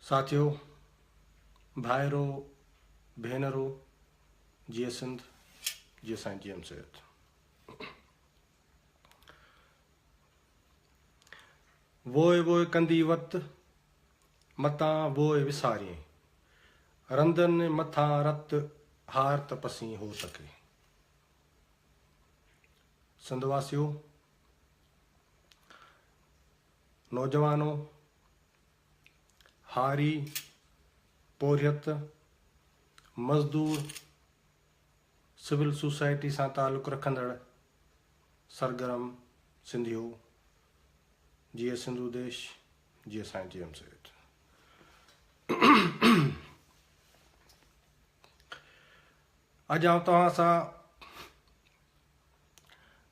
ساٿيو، ڀائرو، ڀينرو، جيئي سنڌ، جيئي سائين جي ايم سيد. ووء ووء ڪندي وت، متان ووء وسارين. رندن مٿان رت، هار ته پسين هوت کي. سنڌ واسيو، نوجوانو، هاري، پورهيت، مزدور، سول سوسائٽي سان تعلق رکندڙ سرگرم سنڌيو، جيئي سنڌو ديش، جيئي سائين جي ايم سيد. اڄ آئون توهان سان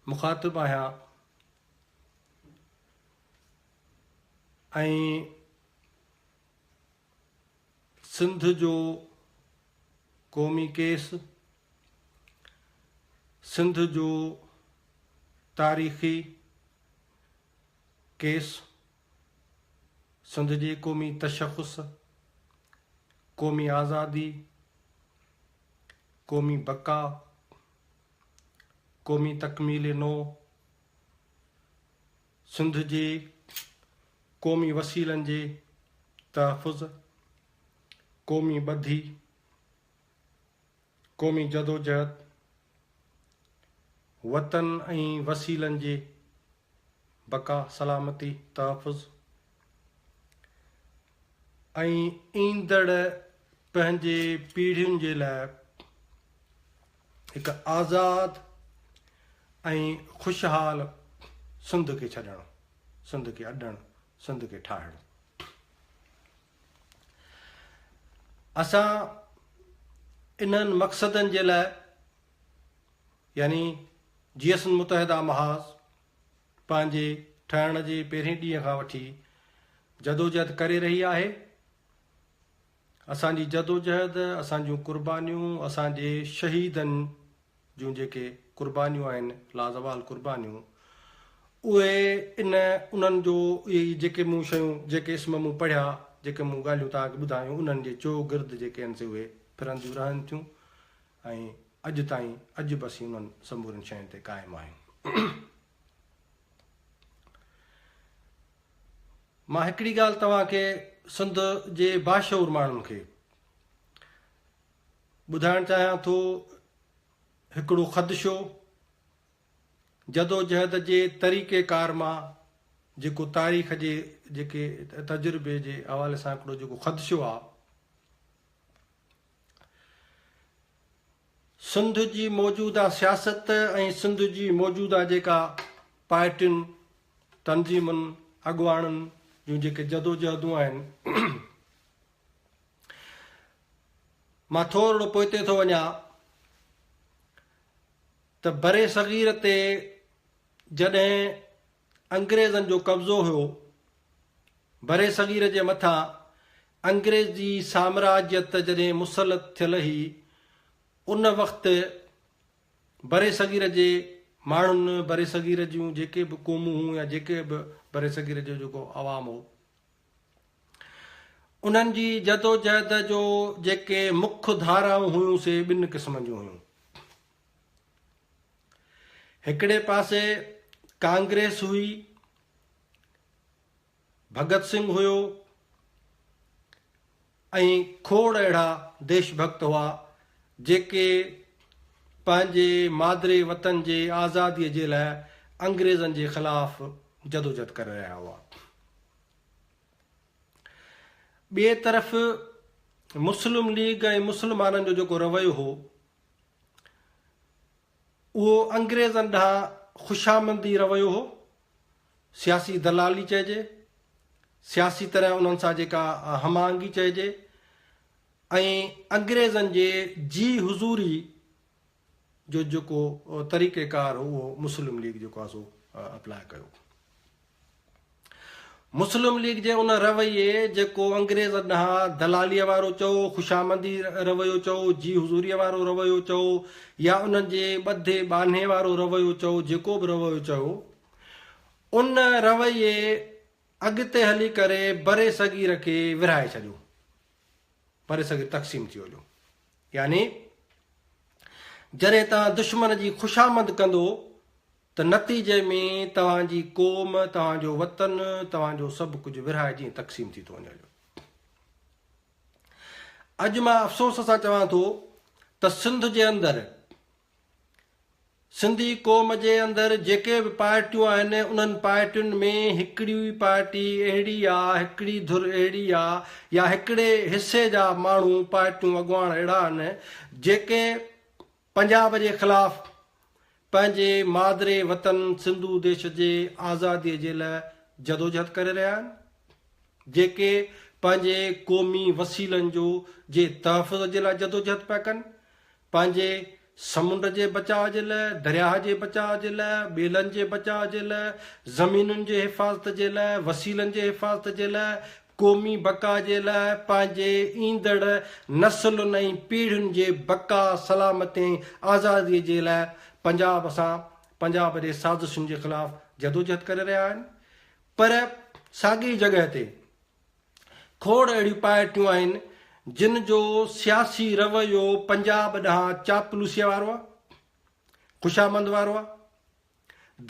مخاطب آهيان ۽ سنڌ جو قومي ڪيس، سنڌ جو تاريخي ڪيس، سنڌ جي قومي تشخص، قومي آزادي، قومي بقا، قومي تڪميل نو، سنڌ جي قومي وسيلن جي تحفظ، قومي ٻڌي، قومي جدوجهد، وطن ۽ وسيلن جي بقا، سلامتي، تحفظ ۽ ايندڙ پنهنجي پيڙهين جي لاء هڪ آزاد ۽ خوشحال سنڌ کي ڇڏڻ، سنڌ کي اڏڻ، سنڌ کي ٺاهڻ. اسان انهن مقصدن جي لاء يعني جيئي سنڌ متحده محاذ پنهنجي ٺهڻ جي پهرين ڏينهن کان وٺي جدوجهد ڪري رهي آهي. اسان جي جدوجهد، اسان جون قربانيون، اسان جي شهيدن جون جيڪي قربانيون آهن، لازوال قربانيون، اهي ان انهن جو اهي ئي جيڪي مون شيون، جيڪي اسم مون پڙهيا، جيڪي مون ڳالهيون توهان کي ٻڌايون، انهن جي چوگرد جيڪي آهن سي اهي ڦرنديون رهن ٿيون ۽ اڄ تائين اڄ به اسين انهن سمورين شين تي قائم آهيون. مان هڪڙي ڳالهه توهان کي سنڌ جي باشعور ماڻهن کي ٻڌائڻ چاهيان ٿو، هڪڙو خدشو جدوجهد جي طريقي ڪار مان جيڪو تاريخ جي جيڪي تجربي جي حوالي سان هڪڙو جيڪو خدشو آ، سنڌ جي موجوده سياست ۽ سنڌ جي موجوده جيڪا پارٽين، تنظيمن، اڳواڻن جون جيڪي جدوجهدون آهن، مان ٿورڙو پوئتي ٿو وڃان ته برصغير تي جڏهن انگريزن جو قبضو هيو، برصغير جي مٿان انگريزي سامراجيت جڏهن مسلط ٿيل هئي، ان وقت برصغير جي ماڻهن، برصغير جون جيڪي به قومون هيون يا جيڪي به برصغير جو جيڪو عوام هو، انهن جي جدوجهد جو جيڪي مک ڌارائون هيون سي ٻن قسمن جون هيون. هڪڙي پاسي ڪانگريس هئي، ڀڳت سنگهه هيو ۽ کوڙ اهڙا ديش ڀڳت هئا جيڪي پنهنجي مادري وطن جي آزاديء جي لاء انگريزن جي خلاف جدوجھد ڪري رهيا هئا. ٻئي طرف مسلم ليگ ۽ مسلمانن جو جيڪو رويو هو اهو انگريزن ڏانهن خوشامندي رويو هو، سياسي دلالي چئجي، سياسي طرح انهن سان جيڪا هم آهنگي چئجي ۽ انگريزن جي جي حضوري جو جيڪو طريقه ڪار هو اهو مسلم ليگ جيڪو آهي سو اپلاء ڪيو. مسلم ليگ جي ان رويي جيڪو انگريز ڏانهن دلاليء وارو چئو، خوشامندي رويو چئو، جي حضوريء وارو رويو چئو يا انهن جي ٻڌي ٻانهي وارو رويو چئو، جيڪو به رويو چئو، ان رويي اڳتي هلي ڪري برصغير کي ورهائي ڇڏيو. برصغير تقسيم ٿي ويو. يعني جڏهن توهان دشمن جي خوشامد ڪندو ته نتيجي ۾ توهان جي قوم، توهان جو وطن، توهان جو سڀ ڪجهه ورهائجي ۽ تقسيم ٿي ٿو وڃي. اڄ مان افسوس سان چوان ٿو ته سنڌ جي اندر سنڌي قوم جي اندر جيڪي به پارٽيون آهن انهن پارٽين ۾ هڪڙي پارٽي اهڙي آ، هڪڙي ڌر اهڙي آ يا هڪڙي حصي جا ماڻهو پارٽيون اڳواڻ اهڙا آهن جيڪي پنجاب جي خلاف پنهنجي مادري وطن سنڌو ديش جي آزادي جي لاء جدوجهد ڪري رهيا آهن جيڪي پنهنجي قومي وسيلن جو جي تحفظ جي لاء جدوجهد پيا ڪن پنهنجي سمنڊ جي بچاء جي لاء، درياهه جي بچاء جي لاء، ٻيلن جي بچاء جي لاء، زمينن جي حفاظت جي لاء، وسيلن جي حفاظت جي لاء، قومي بقا جي لاء، پنهنجي ايندڙ نسلن ۽ پيڙهين جي بقا، سلامتي ۽ آزادي جي لاء پنجاب سان پنجاب جي سازشن جي خلاف جدوجهد ڪري رهيا آهن پر ساڳي جڳهه تي کوڙ اهڙيون پارٽيون آهن جن جو سياسي رويو پنجاب ڏانهن چاپلوسيء وارو آهي، خوشامند وارو آهي،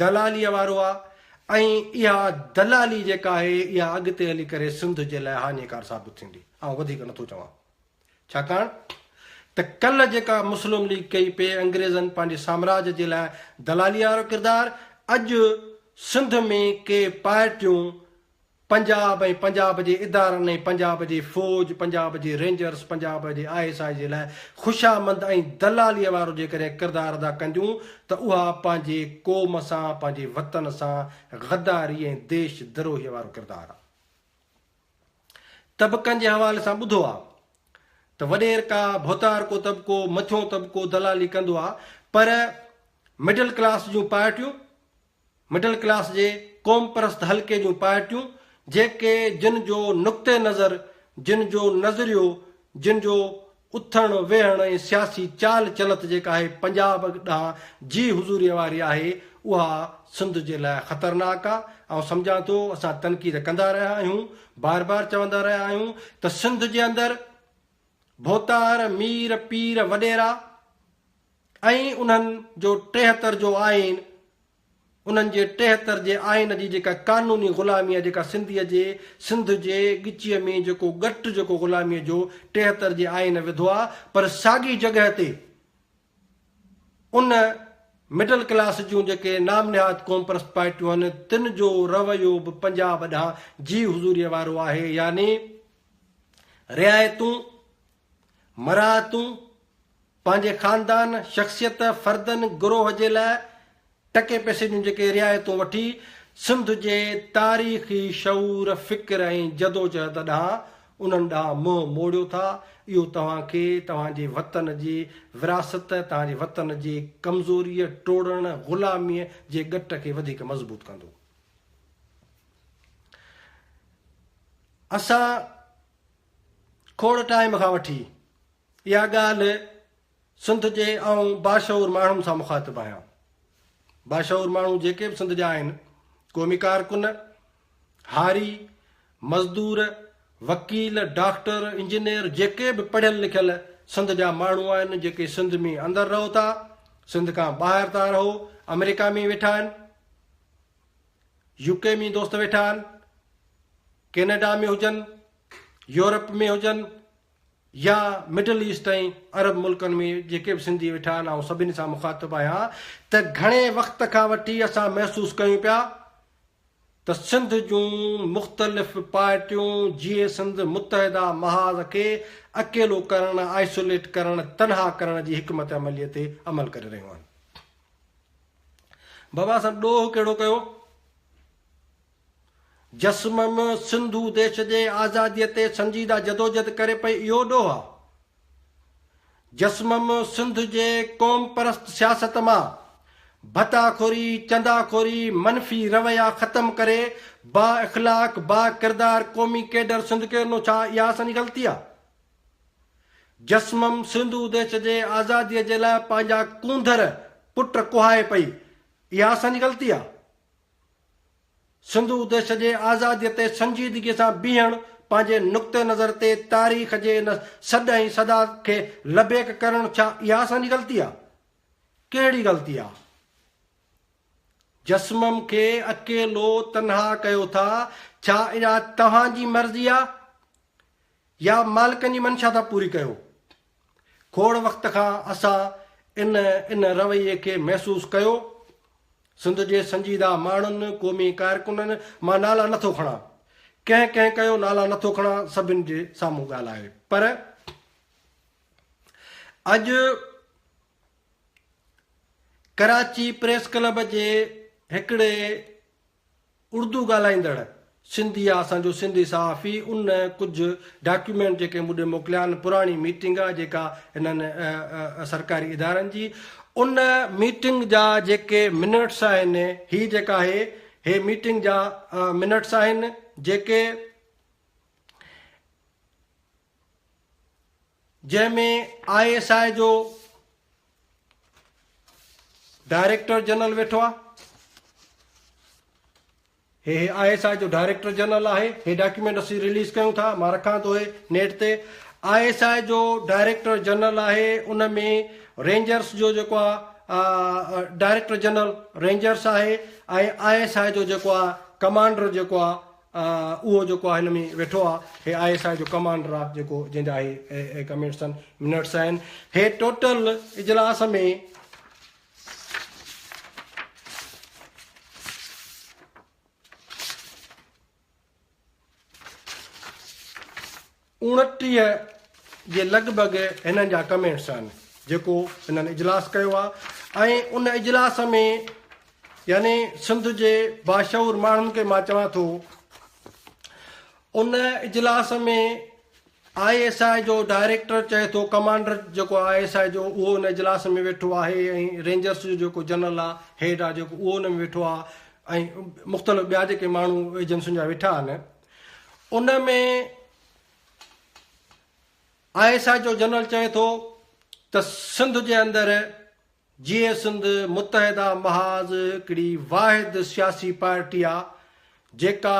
دلاليء وارو آهي ۽ اها دلالي جيڪا آهي اها اڳتي هلي ڪري سنڌ جي لاء هاڃيڪار ثابت ٿيندي. آئون وڌيڪ نٿو چوان ڇاڪاڻ ته ڪلهه جيڪا مسلم ليگ ڪئي پئي انگريزن پنهنجي سامراج جي لاء دلاليء وارو ڪردار اڄ سنڌ ۾ ڪي پارٽيون پنجاب ۽ پنجاب جي ادارن ۽ پنجاب جي فوج، پنجاب جي رينجرس، پنجاب جي I S I جي لاء خوشامند ۽ دلاليء وارو جيڪڏهن ڪردار ادا ڪنديون ته اها پنهنجي قوم سان، پنهنجي وطن سان غداري ۽ ديش دروهيء وارو ڪردار آ. طبقن جي حوالي سان ٻڌو آ ته وڏيرڪا، ڀوتارڪو طبقو، مٿيون طبقو دلالي ڪندو آ پر مڊل ڪلاس جون پارٽيون، مڊل ڪلاس جي قومپرست حلقي جون پارٽيون جيڪي جن جو نقطه نظر، جن جو نظريو، جن جو اٿڻ ويهڻ ۽ سياسي چال چلت جيڪا آهي پنجاب ڏانهن جي حضوريء واري آهي اها سنڌ جي لاء خطرناڪ آ. آئون سمجهان ٿو اسان تنقيد ڪندا رهيا آهيون، بار بار چوندا رهيا آهيون ته سنڌ جي اندر ڀوتار، مير، پير، وڏيرا ۽ انهن جو 73 جو آئين، انهن جي 73 جي آئين جي جيڪا قانوني غلامي آهي، جيڪا سنڌيء جي، سنڌ جي ڳچيء ۾ جيڪو ڳٽ جيڪو غلاميء جو 73 جي آئين وڌو آهي، پر ساڳي جڳهه تي ان مڊل ڪلاس جون جيڪي نام نهاد قومپرست پارٽيون آهن، تن جو رويو به پنجاب ڏانهن جي حضوريء وارو آهي، يعني رعايتون، مراعتون، پنهنجي خاندان، شخصيت، فردن، گروهه جي لاء ٽڪي پئسي جون جيڪي رعايتون وٺي سنڌ جي تاريخي شعور، فڪر ۽ جدوجهد ڏانهن انهن ڏانهن منهن موڙيو ٿا، اهو توهان کي توهان جي وطن جي وراثت، توهان جي وطن جي ڪمزوريء، ٽوڙڻ، غلاميء جي ڳٽ کي وڌيڪ مضبوط ڪندو. اسان کوڙ ٽائيم کان وٺي اها ڳالهه سنڌ جي آئون باشعور ماڻهن سان مخاطب آهيان. باشعور ماڻهو جيڪي به سنڌ جا آهن، قومي ڪارڪن، هاري، مزدور، وڪيل، ڊاڪٽر، انجنيئر جيڪي به پڙهيل لکيل سنڌ جا ماڻهو آهن جيڪي سنڌ ۾ اندر رهو ٿا، سنڌ کان ٻاهر ٿا رهو، آمريڪا ۾ ويٺا آهن، يو ڪي ۾ دوست ويٺا آهن، ڪينيڊا ۾ هجن، يورپ ۾ هجن، يا مڊل ايسٽ ۽ عرب ملڪن ۾ جيڪي به سنڌي ويٺا آهن آئون سڀني سان مخاطب آهيان ته گهڻي وقت کان وٺي اسان محسوس ڪيون پيا ته سنڌ جون مختلف پارٽيون جيئي سنڌ متحده محاذ کي اڪيلو ڪرڻ، آئسوليٽ ڪرڻ، تنها ڪرڻ جي حڪمت عملي تي عمل ڪري رهيون آهن. بابا اسان ڏوهه ڪهڙو ڪيو؟ جسمم سنڌو ديش جي آزاديء تي سنجيده جدوجھد ڪري پئي اهو ڏوهه آ. جسمم سنڌ جي قومپرست سياست مان ڀتا خوري، چندا خوري، منفي رويا ختم ڪري با اخلاق، با ڪردار قومي ڪيڊر سنڌ کي ڏنو ڇا اها اسان جي غلطي آ؟ جسمم سنڌو ديش جي آزاديء جي لاء پنهنجا ڪونڌر پٽ ڪهائي پئي اها اسان جي غلطي آ؟ سنڌو ديش جي آزاديء تي سنجيدگيء سان بيهڻ پنهنجي نقطه نظر تي تاريخ جي ان سڏ ۽ صدا کي لبيڪ ڪرڻ ڇا اها اسان جي غلطي آ؟ ڪهڙي غلطي آ؟ جسمم کي اڪيلو تنها ڪيو ٿا، ڇا اها توهان جي مرضي آ يا مالڪن جي منشا ٿا پوري ڪيو؟ کوڙ وقت کان اسان ان ان رويي کي محسوس ڪيو. سنڌ جي سنجيده ماڻهن، قومي ڪارڪنن، مان نالا نٿو کڻان، ڪنهن ڪنهن ڪيو نالا نٿو کڻان، سڀن جي سامهون ڳالهه آهي پر اڄ ڪراچي پريس ڪلب جي هڪڙي اردو ڳالهائيندڙ سنڌي آ اسان جو سنڌي صحافي ان ڪجهه ڊاڪيومينٽ جيڪي مون ڏي موڪليا آهن پراڻي ميٽنگ آ جيڪا هنن سرڪاري ادارن جي ان ميٽنگ جا جيڪي منٽس آهن هي جيڪا آهي هي ميٽنگ جا منٽس آهن جيڪي جنهن ۾ I S I جو ڊائريڪٽر جنرل ويٺو آهي هي هي I S I جو ڊائريڪٽر جنرل آهي هي ڊاڪيومينٽ اسين رليز ڪيون ٿا مان رکان ٿو هي نيٽ تي I S I جو ڊائريڪٽر جنرل آهي ان ۾ رينجرس جو جيڪو آهي ڊائريڪٽر جنرل رينجرس آهي ۽ I S I جو جيڪو آهي ڪمانڊر جيڪو آهي اهو جيڪو آهي هن ۾ ويٺو آهي هي I S I جو ڪمانڊر آهي جيڪو جنهن جا هي ڪمينٽس آهن منٽس آهن هي ٽوٽل اجلاس ۾ 29 جي لڳ ڀڳ هنن جا ڪمينٽس آهن جيڪو هنن اجلاس ڪيو آهي ۽ ان اجلاس ۾ يعني سنڌ جي باشعور ماڻهن کي مان چوان ٿو ان اجلاس ۾ I S I جو ڊائريڪٽر چئي ٿو ڪمانڊر جيڪو I S I جو اهو ان اجلاس ۾ ويٺو آهي ۽ رينجرس جو جيڪو جنرل آهي هيڊ آهي جيڪو اهو ان ۾ ويٺو آهي ۽ مختلف ٻيا جيڪي ماڻهو ايجنسين جا ويٺا آهن ان ۾ I S I جو جنرل چئي ٿو ته سنڌ جي اندر جيئي سنڌ متحده محاذ هڪڙي واحد سياسي پارٽي آ جيڪا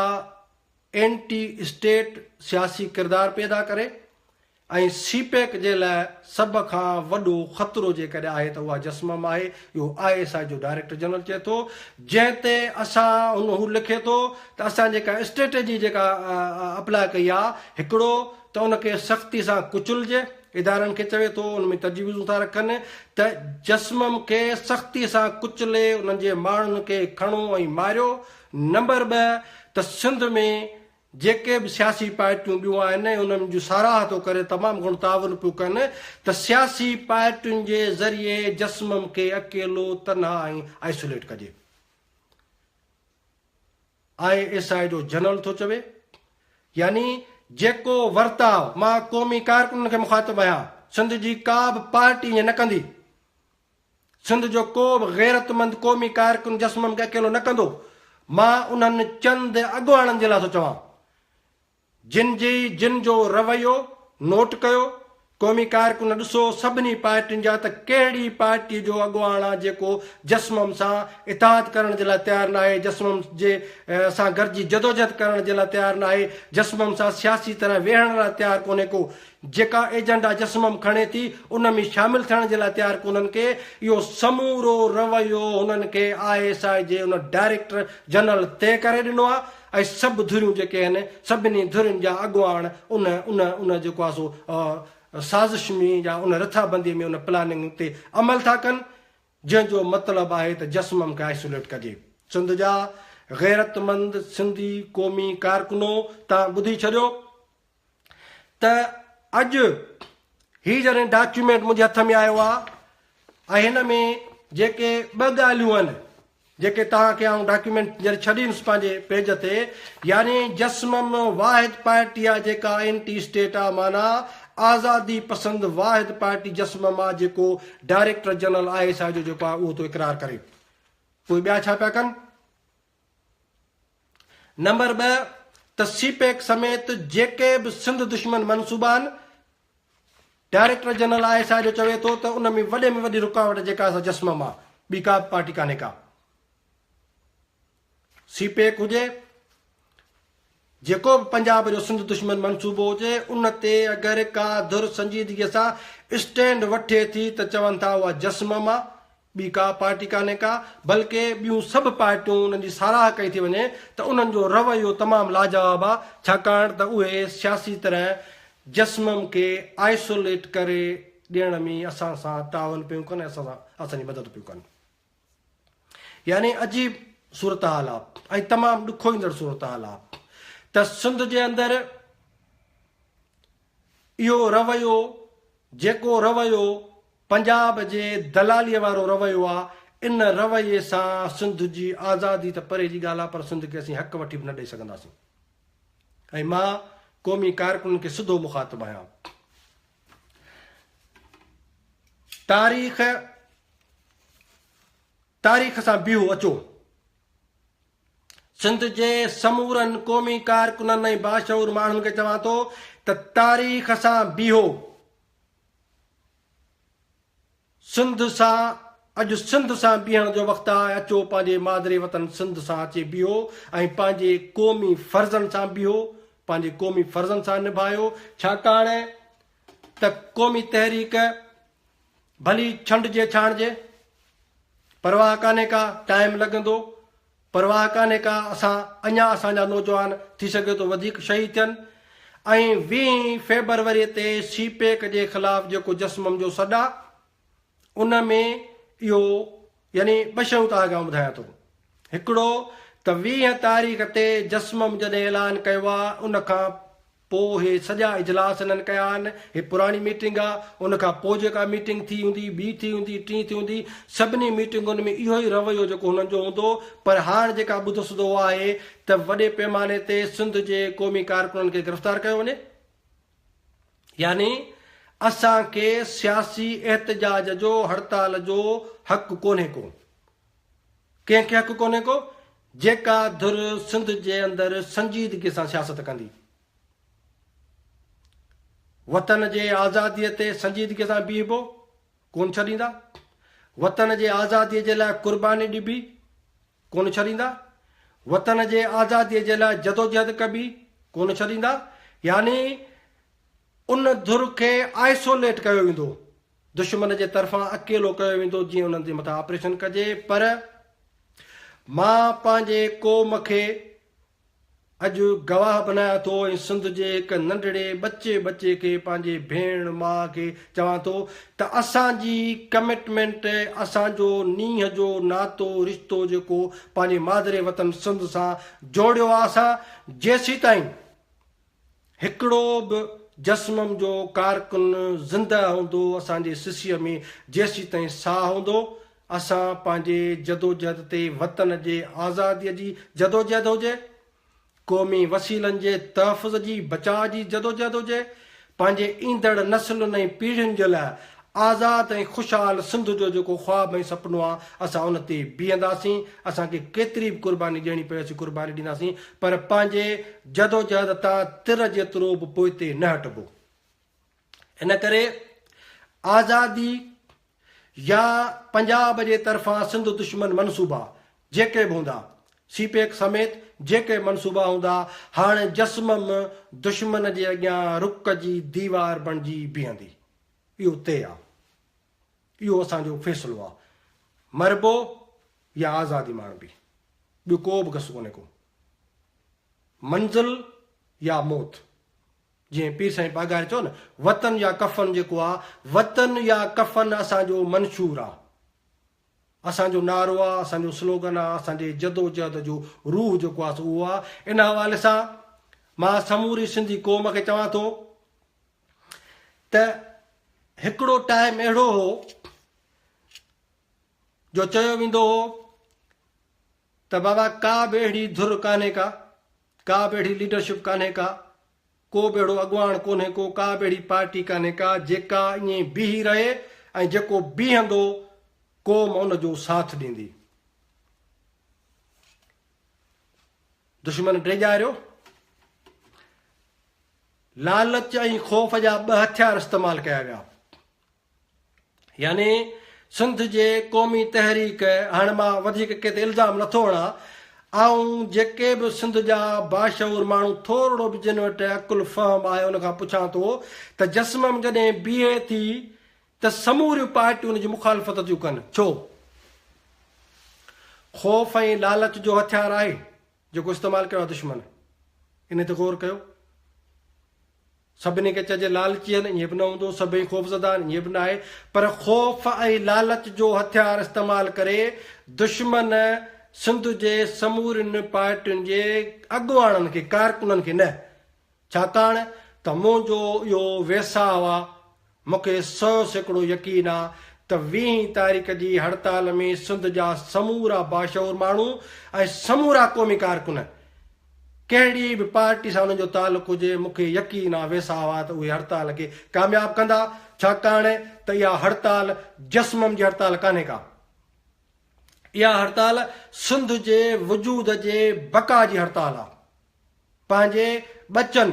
اينٽي اسٽيٽ سياسي ڪردار پئي ادا ڪري ۽ سي پيڪ جي لاء سڀ کان وڏو خطرو جيڪڏهن آهي ته اها جسمم آهي اهو I S I جو ڊائريڪٽر جنرل چئي ٿو جنهن تي اسان هن هو لکي ٿو ته اسان جيڪا اسٽريٽجي جيڪا اپلاء ڪئي آ هڪڙو ته ان کي سختي سان ڪچلجي ادارن کي چوي ٿو ان ۾ تجويزون ٿا رکن ته جسمم کي سختي سان ڪچلي انهن جي ماڻهن کي کڻو ۽ ماريو نمبر 2 ته سنڌ ۾ جيڪي به سياسي پارٽيون ٻيون آهن ۽ انهن جون ساراهه ٿو ڪري تمام گهڻو تعاون پيون ڪن ته سياسي پارٽين جي ذريعي جسمم کي اڪيلو تنها ۽ آئسوليٽ ڪجي. I S I جو جنرل ٿو چوي يعني جيڪو ورتاء مان قومي ڪارڪنن کي مخاطب آهيان سنڌ جي ڪا به پارٽي ائين نه ڪندي سنڌ جو ڪو به غيرتمند قومي ڪارڪن جسمم کي اڪيلو نه ڪندو مان انهن چند اڳواڻن جي لاء ٿو چوان جن جي جن جو رويو نوٽ ڪيو، قومي ڪارڪن ڏسو سڀني پارٽين جا ته ڪهڙي پارٽي جو اڳواڻ آ جيڪو جسمم سان اتحاد ڪرڻ جي لاء تيار ناهي، جسمم جي سان گڏجي جدوجهد ڪرڻ جي لاء تيار ناهي، جسمم سان سياسي طرح ويهڻ لاء تيار ڪونهي ڪو، جيڪا ايجنڊا جسمم کڻي ٿي ان ۾ شامل ٿيڻ جي لاء تيار ڪونهن ڪي، اهو سمورو رويو هنن کي I S I جي ان ڊائريڪٽر جنرل طئي ڪري ڏنو آ. ۽ سڀ ڌريون جيڪي آهن سڀني ڌرين جا اڳواڻ ان ان ان جيڪو آهي سو سازش ۾ يا ان رٿابندي ۾ ان پلاننگ تي عمل ٿا ڪن جنهن جو مطلب آهي ته جسمم کي آئسوليٽ ڪجي. سنڌ جا غيرتمند سنڌي قومي ڪارڪنو تان ٻڌي ڇڏيو ته اڄ هي جڏهن ڊاڪيومينٽ منهنجي هٿ ۾ آيو آهي ۽ هن ۾ جيڪي ٻه ڳالهيون آهن جيڪي توهان کي آئون ڊاڪيومينٽ جڏهن ڇڏيندس پنهنجي پيج تي يعني جسمم واحد پارٽي آ جيڪا اينٽي اسٽيٽ آ معنيٰ آزادي پسند واحد پارٽي جسمم آ جيڪو director general I S I جو جيڪو آ اهو ٿو اقرار ڪري پوء ٻيا ڇا پيا ڪن؟ نمبر 2 ته سي پيڪ سميت جيڪي به سنڌ دشمن منصوبا آهن director general I S I جو چوي ٿو ته ان ۾ وڏي ۾ وڏي رڪاوٽ جيڪا سا جسمم آ ٻي ڪا به پارٽي ڪانهي ڪا سي پيڪ هجي جيڪو به پنجاب جو سنڌ دشمن منصوبو هجي ان تي اگر ڪا ڌر سنجيدگي سان اسٽينڊ وٺي ٿي ته چون ٿا اها جسمم آ، ٻي ڪا پارٽي ڪانهي ڪا، بلڪه ٻيون سڀ پارٽيون انهن جي ساراهه ڪئي ٿي وڃي ته انهن جو رويو تمام لاجواب آ، ڇاڪاڻ ته اهي سياسي طرح جسمم کي آئسوليٽ ڪري ڏيڻ ۾ اسان سان تعاون پيون ڪن ۽ اسان سان اسان جي مدد پيون ڪن. يعني عجيب صورتحال آ ۽ تمام ڏکوئيندڙ صورتحال آ ته سنڌ جي اندر اهو رويو جيڪو رويو پنجاب جي دلالي وارو رويو آ ان رويي سان سنڌ جي آزادي ته پري جي ڳالهه آ پر سنڌ کي اسين حق وٺي به نه ڏئي سگهنداسين ۽ مان قومي ڪارڪنن کي سڌو مخاطب آهيان تاريخ تاريخ سان بيهو اچو. سنڌ جي سمورن قومي ڪارڪنن ۽ باشعور ماڻهن کي چوان ٿو ته تاريخ سان بيهو. سنڌ سان اڄ سنڌ سان بيهڻ جو وقت آهي اچو پنهنجي مادري وطن سنڌ سان اچي بيهو ۽ پنهنجي قومي فرضن سان بيهو پنهنجي قومي فرضن سان نڀايو ڇاڪاڻ ته قومي تحريڪ ڀلي ڇنڊجي ڇاڻجي، پرواهه ڪانهي ڪا، ٽائيم لڳندو، پرواهه ڪانهي ڪا، اسان اڃا اسان جا نوجوان ٿي سگهي ٿو وڌيڪ شهيد ٿين ۽ ويهين فيبروري تي سي پيڪ جي خلاف جيڪو جسمم جو سڏ آ ان ۾ اهو يعني ٻه شيون توهان کي آئون ٻڌايان ٿو هڪڙو ته 20 تاريخ تي جسمم جڏهن اعلان ڪيو آ ان کان پوء هي سڄا اجلاس هنن ڪيا آهن، هي پراڻي ميٽنگ آ، ان کان پوء جيڪا ميٽنگ ٿي هوندي، ٻي ٿي هوندي، ٽين ٿي هوندي، سڀني ميٽنگن ۾ اهو ئي رويو جيڪو هنن جو هوندو، پر هاڻ جيڪا ٻڌو سڌو اها آهي ته وڏي پيماني تي سنڌ جي قومي ڪارڪنن کي گرفتار ڪيو وڃي، يعني اسان کي سياسي احتجاج جو، هڙتال جو حق ڪونهي ڪو. ڪنهن کي حق ڪونهي ڪو، جيڪا ڌر سنڌ جي اندر سنجيدگي سان سياست ڪندي. وطن جي آزادي تي سنجيدگي سان بيهبو، ڪونه ڇڏيندا. وطن جي آزادي جي لاء قرباني ڏبي، ڪونه ڇڏيندا. وطن جي آزادي جي لاء جدوجهد ڪبي، ڪونه ڇڏيندا. يعني ان ڌر کي آئسوليٽ ڪيو ويندو. دشمن جي طرفان اڪيلو ڪيو ويندو جيئن انهن جي مٿان آپريشن ڪجي پر مان پنهنجي قوم کي اڄ گواهه بنايان ٿو ۽ سنڌ جي هڪ ننڍڙي ٻچي ٻچي کي پنهنجي ڀيڻ ماء کي چوان ٿو ته اسان جي ڪمٽمينٽ اسان جو نينهن جو ناتو رشتو جيڪو پنهنجي مادري وطن سنڌ سان جوڙيو آ اسان جيسيتائين هڪڙو به جسمم جو ڪارڪن زنده هوندو اسان جي سسيء ۾ جيسيتائين ساهه هوندو اسان پنهنجي جدوجهد تي وطن جي آزاديء جي جدوجهد هجي، قومي وسيلن جي تحفظ جي بچاء جي جدوجهد هجي، پنهنجي ايندڙ نسلن ۽ پيڙهين جي لاء آزاد ۽ خوشحال سنڌ جو جيڪو خواب ۽ سپنو آ اسان ان تي بيهنداسين، اسان کي ڪيتري به قرباني ڏيڻي پئي اسين قرباني ڏينداسين پر پنهنجي جدوجهد تان تر جيترو به پوئتي نه هٽبو. ان ڪري آزادي يا پنجاب جي طرفان سنڌ دشمن منصوبا جيڪي به هوندا، سي پيڪ سميت جيڪي به منصوبا هوندا، هاڻي جسمم دشمن جي اڳيان رڪ جي ديوار بڻجي بيهندي. اهو طئي آ. اهو اسان جو فيصلو آ. مربو يا آزادي ماڻبي. ٻيو ڪو به گس ڪونهي ڪو. منزل يا موت. جيئن پير سائين پاڳاري چيو نه، وطن يا ڪفن جيڪو آ، وطن يا ڪفن اسان جو منشور آ. اسان جو نعرو آ، اسان جو سلوگن آ، اسان جي جدوجهد جو روح جيڪو آ سو اهو آ. ان حوالي سان مان سموري سنڌي قوم کي چوان ٿو ته هڪڙو ٽائيم اهڙو هو جو چيو ويندو هو ته بابا ڪا به اهڙي ڌر ڪانهي ڪا، ڪا به اهڙي ليڊرشپ ڪانهي ڪا، ڪو به اهڙو اڳواڻ ڪونهي ڪو، ڪا به اهڙي پارٽي ڪانهي ڪا جيڪا ائين بيهي رهي ۽ جيڪو بيهندو قوم ان جو ساٿ ڏيندي. دشمن ڊيڄاريو. لالچ ۽ خوف جا ٻه هٿيار استعمال ڪيا ويا. يعني سنڌ جي قومي تحريڪ، هاڻ مان وڌيڪ ڪنهن تي الزام نٿو هڻان، آئون جيڪي به سنڌ جا باشعور ماڻهو ٿورڙو به جن وٽ عقل فهم آهي ان کان پڇان ٿو ته جسمم جڏهن بيهي ٿي ته سموريون پارٽيون ان جي مخالفت ٿيون ڪن ڇو؟ خوف ۽ لالچ جو هٿيار آهي جيڪو استعمال ڪيو آهي دشمن ان تي غور ڪيو. سڀني کي چئجي لالچي آهن ائين به نه هوندو، سڀئي خوفزده آهن ائين به ناهي، پر خوف ۽ لالچ جو هٿيار استعمال ڪري دشمن سنڌ جي سمورين پارٽين جي اڳواڻن کي ڪارڪنن کي نه ڇاڪاڻ ته منهنجو اهو ويساهه آ مون کي 100% يقين آ ته ويهين تاريخ جي هڙتال ۾ سنڌ جا سمورا باشعور ماڻهو ۽ سمورا قومي ڪارڪن ڪهڙي به پارٽي سان انهن جو تعلق هجي مون کي يقين آ ويساهه آ ته اهي هڙتال کي ڪامياب ڪندا ڇاڪاڻ ته اها هڙتال جسمم جي هڙتال ڪانهي ڪا اها هڙتال سنڌ جي وجود جي بقا جي هڙتال آ. پنهنجي ٻچن،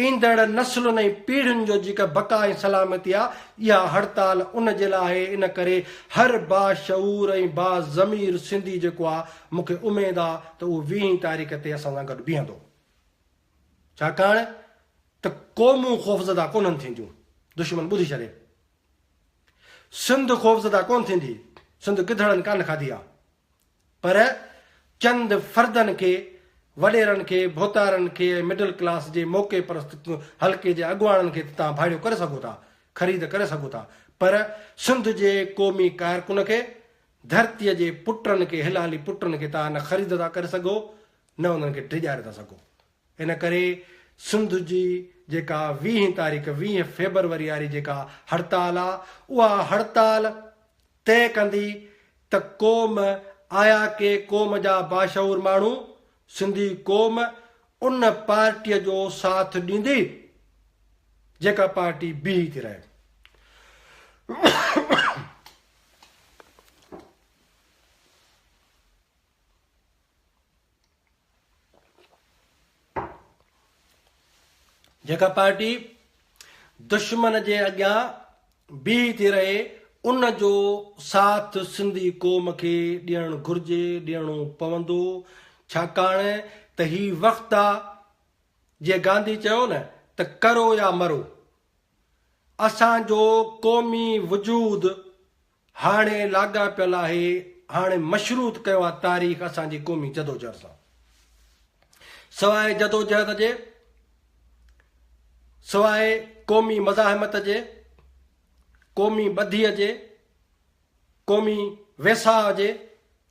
ايندڙ نسلن ۽ پيڙهين جو جيڪا بقا ۽ سلامتي آ، اها هڙتال ان جي لاء آهي، ان ڪري هر باشعور ۽ باضمير سنڌي جيڪو آ، مون کي اميد آ ته اهو ويهين تاريخ تي اسان سان گڏ بيهندو. ڇاڪاڻ ته قومون خوفزده ڪونهن ٿينديون، دشمن ٻڌي ڇڏي. سنڌ خوفزده ڪونه ٿيندي، سنڌ گدڙن ڪانه کاڌي آ. پر چند فردن کي، وڏيرن کي، ڀوتارن کي ۽ مڊل ڪلاس جي موقعي پرست حلقي جي اڳواڻن کي ته توهان ڀاڙيو ڪري سگهو ٿا، خريد ڪري سگهو ٿا، پر سنڌ جي قومي ڪارڪن کي، ڌرتيء جي پٽن کي، هلالي پٽن کي توهان نه خريد ٿا ڪري سگهو، نه انهن کي ڊيڄاري ٿا سگهو. ان ڪري سنڌ جي جيڪا ويهين تاريخ، 20 فيبروري واري جيڪا هڙتال آ، اها هڙتال طئي ڪندي ته قوم آيا ڪي قوم جا باشعور ماڻهو سنڌي قوم ان پارٽيء جو ساٿ ڏيندي جيڪا پارٽي بيهي ٿي رهي. جيڪا پارٽي دشمن جي اڳيان بيهي ٿي رهي ان جو ساٿ سنڌي قوم کي ڏيڻ گهرجي ڏيڻو پوندو ڇاڪاڻ ته هي وقت آ جيئن گانڌي چيو نه ته ڪرو يا مرو اسان جو قومي وجود هاڻي لاڳاپيل آهي، هاڻي مشروط ڪيو آهي تاريخ اسان جي قومي جدوجهد سان. سواء جدوجهد جي، سواء قومي مزاحمت جي، قومي ٻڌيء جي، قومي ويساهه جي،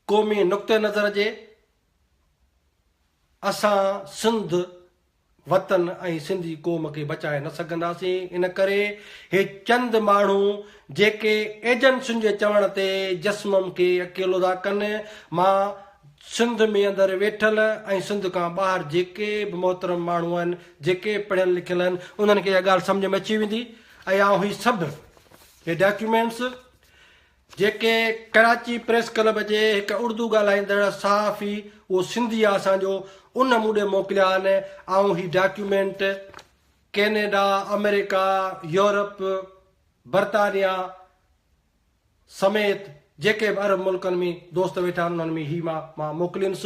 قومي نقطه نظر جي، اسان سنڌ وطن ۽ سنڌي قوم کي بچائي نه سگهنداسين ان ڪري هي چند ماڻهو جيڪي ايجنسين جي چوڻ تي جسمم کي اڪيلو ٿا ڪن مان سنڌ ۾ اندر ويٺل ۽ سنڌ کان ٻاهر جيڪي به محترم ماڻهو آهن جيڪي پڙهيل لکيل آهن انهن کي اها ڳالهه سمجهه ۾ اچي ويندي ۽ آئون هي سڀ هي ڊاڪيومينٽس جيڪي ڪراچي پريس ڪلب جي هڪ اردو ڳالهائيندڙ صحافي اهو سنڌي آ اسان جو ان مون ڏي موڪليا آهن آئون هي ڊاڪيومينٽ ڪينيڊا آمريڪا يورپ برطانيا سميت جيڪي به عرب ملڪن ۾ دوست ويٺا آهن انهن ۾ هي مان مان موڪلينس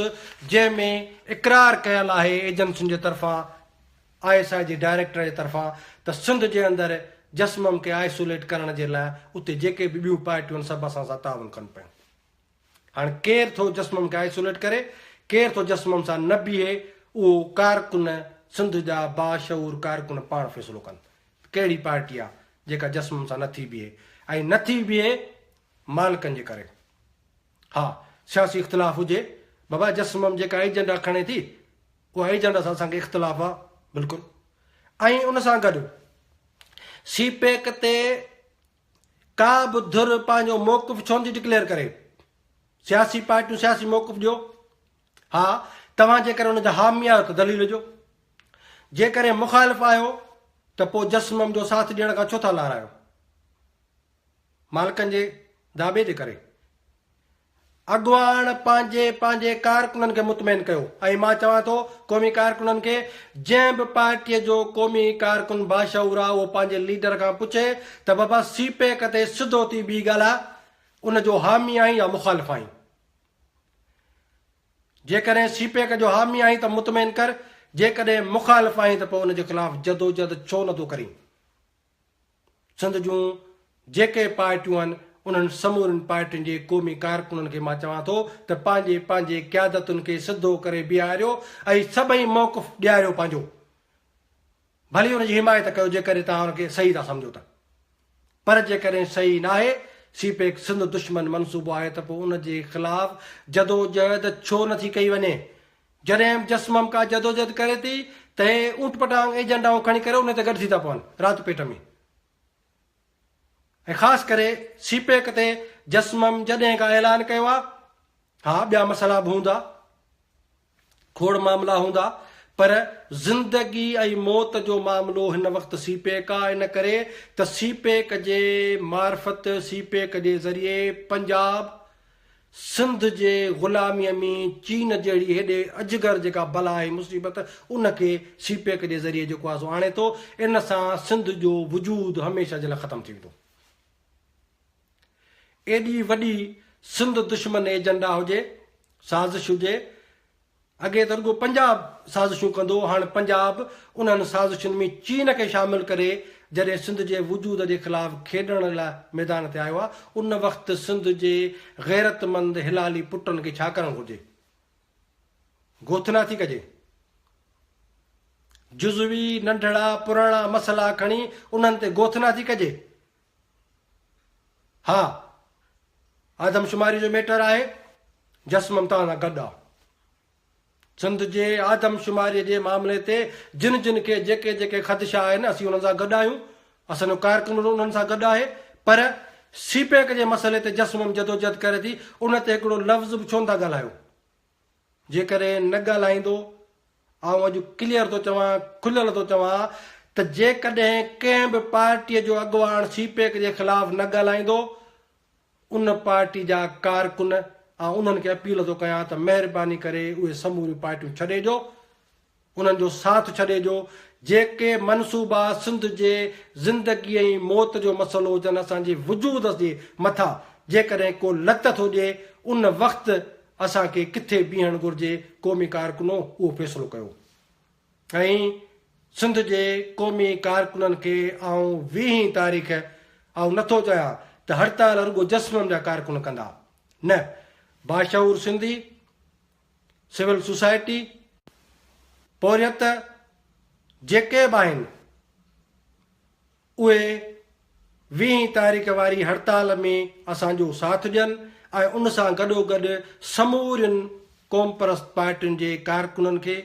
جنهن ۾ اقرار ڪيل آهي ايجنسين جي طرفان I S I جي ڊائريڪٽر جي طرفان ته سنڌ جي اندر جسمم کي آئسوليٽ ڪرڻ جي لاء اتي جيڪي به ٻيون پارٽيون آهن سڀ اسان سان تعاون ڪن پيون. هاڻ ڪير ٿو جسمم کي آئسوليٽ ڪري، ڪير ٿو جسمم سان نه بيهي اهو ڪارڪن سنڌ جا باشعور ڪارڪن پاڻ فيصلو ڪن ته ڪهڙي پارٽي آهي جيڪا جسمم سان نه ٿي بيهي ۽ نه ٿي بيهي مالڪن جي ڪري. ها سياسي اختلاف هجي بابا جسمم جيڪا ايجنڊا کڻي ٿي اها ايجنڊا سان اسان کي اختلاف آ بلڪل ۽ ان سان گڏ سي پيڪ تي ڪا به ڌر پنهنجو موقف ڇو نٿي ڊڪليئر ڪري سياسي پارٽيون سياسي موقف ڏيو ها توهان جيڪڏهن ان جا حامي آهيو ته دليل ڏيو جيڪڏهن مخالف آهيو ته پوء جسمم جو ساٿ ڏيڻ کان ڇو ٿا لارايو مالڪن جي داٻي جي ڪري اڳواڻ پنهنجي پنهنجي ڪارڪنن کي مطمئن ڪيو ۽ مان چوان ٿو قومي ڪارڪنن کي جنهن به پارٽيء جو قومي ڪارڪن باشعور آ اهو پنهنجي ليڊر کان پڇي ته بابا سي پيڪ تي سڌو ٿي بيهي ڳالهاء ان جو حامي آهين يا مخالف آهين. جيڪڏهن سي پيڪ جو حامي آهين ته مطمئن ڪر، جيڪڏهن مخالف آهين ته پوء ان جي خلاف جدوجهد ڇو نه ٿو ڪرين؟ سنڌ جون جيڪي پارٽيون آهن انهن سمورين پارٽين جي قومي ڪارڪنن کي مان چوان ٿو ته پنهنجي پنهنجي قيادتن کي سڌو ڪري بيهاريو ۽ سڀئي موقف ڏياريو پنهنجو ڀلي ان جي حمايت ڪيو جيڪڏهن توهان ان کي صحيح ٿا سمجهو ته پر جيڪڏهن صحيح ناهي، سي پيڪ سنڌ دشمن منصوبو آهي ته پوء ان جي خلاف جدوجهد ڇو نه ٿي ڪئي وڃي؟ جڏهن به جسمم ڪا جدوجهد ڪري ٿي ته هي اونٽ پٽانگ ايجنڊائون کڻي ڪري ان تي گڏ ٿي ٿا پون رات پيٽ ۾ ۽ خاص ڪري سي پيڪ تي جسمم جڏهن کان اعلان ڪيو آهي ها ٻيا مسئلا به هوندا کوڙ معاملا هوندا پر زندگي ۽ موت جو معاملو هن وقت سي پيڪ آ ان ڪري ته سي پيڪ جي معرفت سي پيڪ جي ذريعي پنجاب سنڌ جي غلامي ۾ چين جهڙي هيڏي اجگر جيڪا بلا ۽ مصيبت ان کي سي پيڪ جي ذريعي جيڪو آ سو آڻي ٿو ان سان سنڌ جو وجود هميشه جي لاء ختم ٿي ويندو. ايڏي وڏي سنڌ دشمن ايجنڊا هجي، سازش هجي، اڳي ته رڳو پنجاب سازشون ڪندو هو، هاڻ پنجاب انهن سازشن ۾ چين کي شامل ڪري جڏهن سنڌ جي وجود جي خلاف کيڏڻ لاء ميدان تي آيو آهي، ان وقت سنڌ جي غيرتمند هلالي پٽن کي ڇا ڪرڻ گهرجي؟ گوٿنا ٿي ڪجي؟ جزوي، ننڍڙا، پراڻا مسئلا کڻي انهن تي گوٿنا ٿي ڪجي؟ ها آدمشماري جو ميٽر آهي جسمم توهان سان گڏ آ. سنڌ جي آدمشماري جي معاملي تي جن جن کي جيڪي جيڪي خدشا آهن اسين انهن سان گڏ آهيون اسان جو ڪارڪن به انهن سان گڏ آهي پر سي پيڪ جي مسئلي تي جسمم جدوجهد ڪري ٿي ان تي هڪڙو لفظ به ڇو نٿا ڳالهايو جيڪڏهن نه ڳالهائيندو، آئون اڄ ڪليئر ٿو چوان، کليل ٿو چوان ته جيڪڏهن ڪنهن به پارٽيء جو اڳواڻ سي پيڪ جي خلاف نه ڳالهائيندو، ان پارٽي جا ڪارڪن، آئون انهن کي اپيل ٿو ڪيان ته مهرباني ڪري اهي سموريون پارٽيون ڇڏي ڏيو. انهن جو ساٿ ڇڏي ڏيو، جيڪي منصوبا سنڌ جي زندگي ۽ موت جو مسئلو هجن اسان جي وجود جي مٿان جيڪڏهن ڪو لت ٿو ڏئي ان وقت اسان کي ڪٿي بيهڻ گهرجي قومي ڪارڪنو اهو فيصلو ڪيو ۽ سنڌ جي قومي ڪارڪنن کي آئون ويهين تاريخ آئون نٿو چاهيان ته هڙتال رڳو جسمم جا ڪارڪن ڪندا نه باشعور سنڌي سول سوسائٽي، پورهيت جيڪي به آهن اهي ويهين تاريخ واري هڙتال ۾ اسان جو ساٿ ڏين ۽ ان سان گڏوگڏ سمورين قومپرست پارٽين جي ڪارڪنن کي،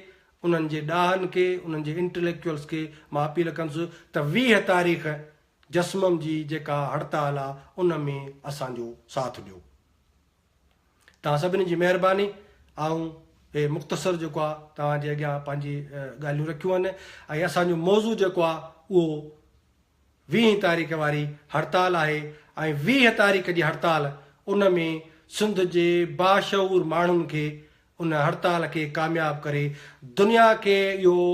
انهن جي ڏاهن کي، انهن جي انٽليڪچوئلز کي مان اپيل ڪندس ته 20 تاريخ جسمم جي جيڪا هڙتال آ ان ۾ اسان جو ساٿ ڏيو. توهان سڀني جي مهرباني آئون هي مختصر جيڪو آ توهان جي اڳيان پنهنجي ڳالهيون رکيون آهن ۽ اسان جو موضوع جيڪو آ اهو ويهين تاريخ واري هڙتال آهي ۽ 20 تاريخ جي هڙتال ان ۾ سنڌ جي باشعور ماڻهن کي ان هڙتال کي ڪامياب ڪري دنيا کي اهو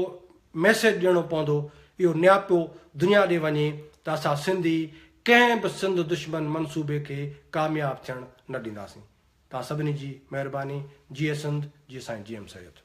ميسيج ڏيڻو پوندو اهو نياپو دنيا ڏي وڃي ته اسان سنڌي ڪنهن به سنڌ دشمن منصوبي کي ڪامياب ٿيڻ نه ڏينداسين. توهان سڀني جي مهرباني. جيئي سنڌ جيئي سائين جي ايم سيد.